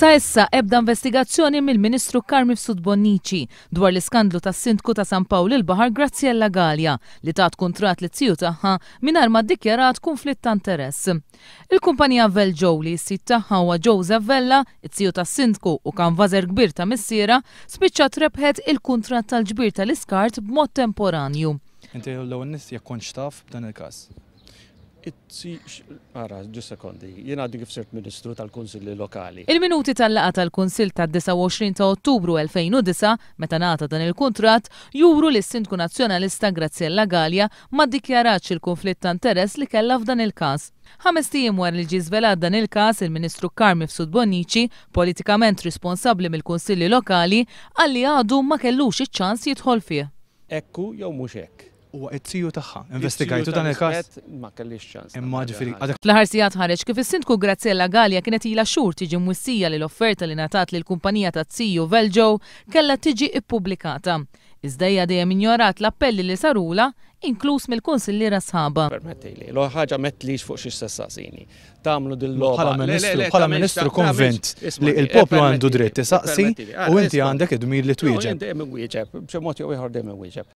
Sa issa ebda investigazzjoni mill-Ministru Carm Mifsud Bonnici dwar l-iskandlu tas-Sindku ta' San Pawl il-Baħar Graziella Galea li tat kuntratt lit-tiju tagħha mingħajr ma ddikjarat kunflitt ta' interess. Il-kumpanija Veljoe li s-sid tagħha huwa Joseph Vella, it-tiju tas-Sindku u kanvażer kbir ta' missierha, spiċċat rebħet il-kuntratt tal-ġbir tal-iskart b'mod temporanju. Inti l-ewwel nett jekk kontx taf b'dan il-każ. Ara, ġu sekondi, jien għadni kif sirt Ministru tal-Kunsilli Lokali. Il-minuti tal-laqgħa tal-Kunsill tad-29 ta' Ottubru 2009, meta ngħata dan il-kuntratt, juru li s-Sindku Nazzjonalista Graziella Galea ma ddikjaratx il-kunflitt ta' interess li kellha f'dan il-każ. Ħamest ijiem wara li ġie żvelat dan il-każ, il-Ministru Carm Mifsud Bonnici, politikament responsabbli mill-Kunsilli Lokali, qal li għadu ma kellux iċ-ċans jidħol fih. Hekk hu jew mhux hekk? Huwa it-tiju tagħha. Investigajtu dan il-każ? Ma kellix ċans. Imma ġifieri għadek. Fl-aħħar sigħat ħareġ kif is-Sindku Graziella Galea kienet ilha xhur tiġi mwissija li l-offerta li ngħatat lill-kumpanija taz-tiju Veljoe kellha tiġi ppubblikata. Iżda hija dejjem injorat l-appelli li sarulha, inkluż mill-kunsilliera sħabha. Permettili, l ħaġa m'għedtlix fuq xiex se ssaqsini. Tagħmlu din logħba. Bħala Ministru, bħala Ministru konvint li l-poplu għandu dritt isaqsi u inti għandek id-dmir li twieġeb. Dejjem inwieġeb, b'xi mod jew ieħor dejjem inwieġeb.